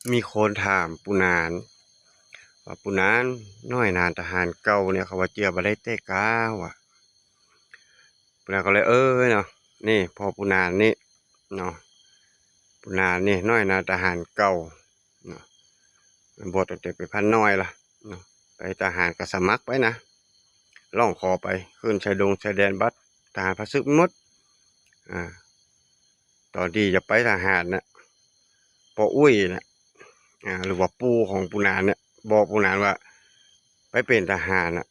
ມີຄົນຖາມປູ່ນານວ່າ ປູ່ນານ ນ້ອຍໜານທະຫານເກົ່ານີ້ ເຂົາວ່າເຈືອບໍ່ໄດ້ແຕ່ກ້າວ່າ. ປູ່ນານກໍເລີຍ ເອີເນາະ ນີ້ພໍ່ປູ່ນານນີ້ເນາະ ປູ່ນານນີ້ນ້ອຍໜານທະຫານເກົ່າເນາະ ບວດຕັ້ງແຕ່ເປັນພານນ້ອຍລະເນາະ ໄປທະຫານກໍສະໝັກໄປນະ ຮ້ອງຂໍໄປ ຂຶ້ນຊາຍດົງຊາຍແດນ ບັດທະຫານພານສຶກໝົດ. ອາ ຕອນທີ່ຈະໄປທະຫານນະ ພໍ່ອຸ້ຍນະ ອາ ຫຼືວ່າປູ່ຂອງປູ່ນານນະ ບອກປູ່ນານວ່າ ໄປເປັນທະຫານນະ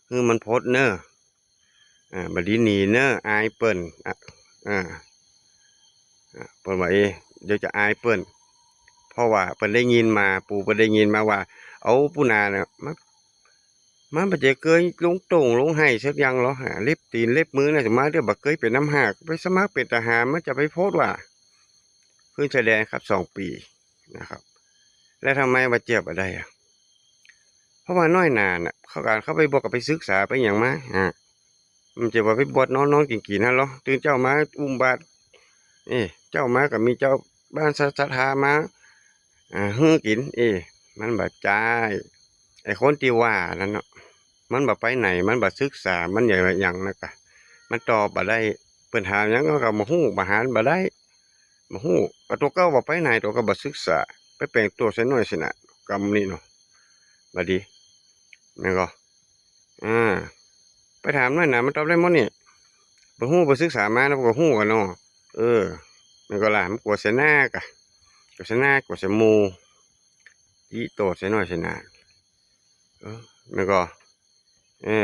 ຄືມັນພົດເນີ ອາ ບັດນີ້ໜີເນີ ອາຍເພິ່ນ ອາ ອາ ອາ ເພິ່ນວ່າ ເອີ ດຽວຈະອາຍເພິ່ນ ເພາະວ່າເພິ່ນໄດ້ຍິນມາ ປູ່ເພິ່ນໄດ້ຍິນມາວ່າ ເອົາ ປູ່ນານນະ ມາ ມັນບໍ່ຈະເຄີຍລົງຕົງລົງໄຮ່ສັກຢ່າງເນາະ ເລັບຕີນເລັບມືນະ ມາແຕ່ບໍ່ເຄີຍເປັນນຳຫາກ ໄປສະໝັກເປັນທະຫານ ມັນຈະໄປໂພດວ່າ ຂຶ້ນຊາຍແດນຄັບສອງປີນະຄັບ ແລ້ວທຳໄມວ່າເຈືອບໍ່ໄດ້ອະ? ເພາະວ່ານ້ອຍໜານນະ ເຂົາການເຂົ້າໄປບວດກໍໄປສຶກສາໄປຫຍັງມາ ອາ ມັນຈະວ່າໄປບວດນອນໆກິນໆຫັ້ນເນາະ ຕື່ນເຊົ້າມາອຸ້ມບາດ ເອີ ເຈົ້າມາກໍມີເຈົ້າບ້ານສັດທາມາ ອາ ຮື້ກິນ ເອີ ມັນບໍ່ໃຈ ໄອ້ຄົນທີ່ວ່ານັ້ນເນາະ ມັນບໍ່ໄປໃນ ມັນບໍ່ສຶກສາ ມັນຫຍັງນະກະ ມັນຕອບບໍ່ໄດ້ ເພິ່ນຖາມຫຍັງເຮົາກໍບໍ່ຮູ້ ບາຫານບໍ່ໄດ້ ບໍ່ຮູ້ ກໍຕົວເກົ່າບໍ່ໄປໃນ ຕົວເກົ່າບໍ່ສຶກສາ ໄປແປງຕົວໃສ່ໜ້ອຍໃສ່ໜາ ກຳນີ້ເນາະ ບາດນີ້ ແມ່ນບໍ່? ອາ ໄປຖາມໜ້ອຍໜາ ມັນຕອບໄດ້ໝົດນີ້ ບໍ່ຮູ້ ບໍ່ສຶກສາມານະ ມັນກໍຮູ້ກັນເນາະ ເອີ ແມ່ນກໍລະ ມັນກົວໃສ່ໜ້າກະ ກົວໃສ່ໜ້າ ກົວໃສ່ໝູ່ ຕິໂຕໃສ່ໜ້ອຍໃສ່ໜາ ເອີ ແມ່ນກໍ ເອີ